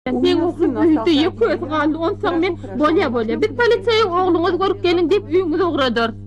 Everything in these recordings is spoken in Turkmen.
Meň oglum öýde ýeke özi galdy, onsoň men, Bolýa, bolýa, biz poliseýe ogluňyzy görüp geliň diýip öýüňize ugradarys.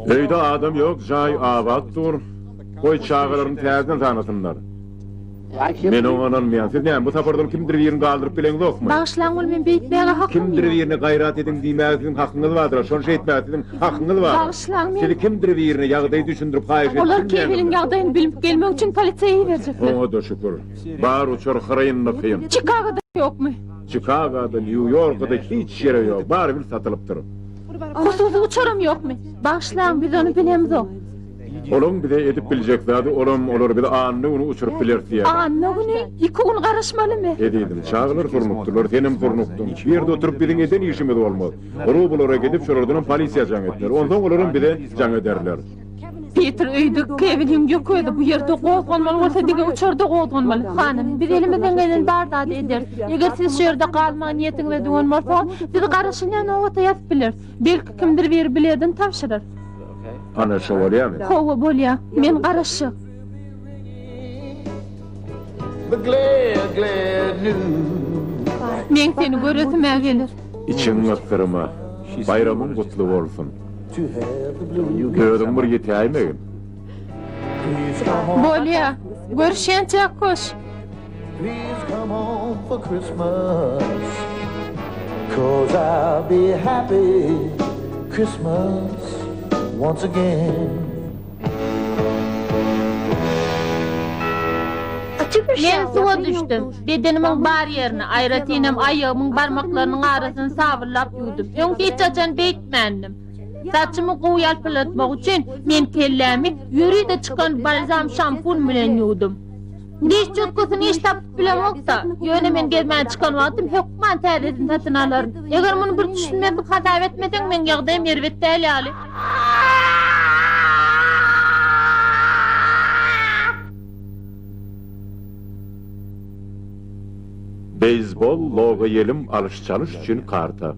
Öýde adam ýok, jaý abat dur. Goý çagalaryny täzeden sanasynlar. Men oňa ynanmaýan. Siz näme, bu sapardan kimdir birini galdyryp bileňzokmy? Bagyşlaň ol men beýtmäge hakym Kimdir ýok. birine gaýrat ediň diýmäge siziň hakyňyz bardyr, şony şeýtmäge siziň hakyňyz bardyr. Bagyşlaň men. Sizi kimdir birine ýagdaýy düşündirip haýyş edip Olar Kewiniň bilmeýäňizmi? ýagdaýyny bilip gelmek üçin polisiýa iberjekler. Oňa-da şükür. Bar uçar hyrynly kyn. Çikagoda ýokmy? Çikagoda, Nýu-Ýorkada hiç ýere ýok. Bary bil satylypdyr. Hususy uçaram ýokmy? Bagyşlaň, biz ony bilemzok. Olaň bize edip biljek zady olam olar bizi anna güni uçuryp bileris diýýärler. Anna güni? Iki gün garaşmalymy? Ezizim, çagalar surnukdylar, senem surnukdyň. Bu ýerde oturyp biziň eden işimiz bolmaz. Rubulara gidip şolardanam polisiýa jaň etmeli. Onsoň olaram bize jaň ederler. Peter öýde Kewiniň ýok özi bu ýerde gozganmaly bolsa diňe uçarda gozganmaly. Hanym, biz elimizden gelen bar zady ederis. Eger siz şu ýerde galmagy niýetiňize düwen bolsaňyz, sizi garaşylýan nobata ýazyp bileris. Belki kimdir biri biledini tabşyrar. Ana şo bolýamy? Hawa bolýa. Men garaşjak. Meň seni göresim-ä geler. Içiň gysdyrma. Baýramyň gutly bolsun. Özüň bir ýetäýmegin. Bolýa. Görüşýänçäk hoş. Men suwa düşdüm. Bedenimiň bar ýerini, aýratynam aýagymyň barmaklarynyň arasyny sabynlap ýuwdum. Öň hiç haçan beýtmändim. Saçymy gowy ýalpylatmak üçin men kellämi ýörite çykan balzam şampun bilen ýuwdum. Diş çotgasyny hiç tapyp bilemok-da, ýöne men gezmäge çykan wagtym hökman täzesini satyn alaryn. Eger muny bir düşünmezlik hasap etmeseň, meň ýagdaýym erbet däl ýaly. Beýzbol, logo ýelim alyş-çalyş üçin karta.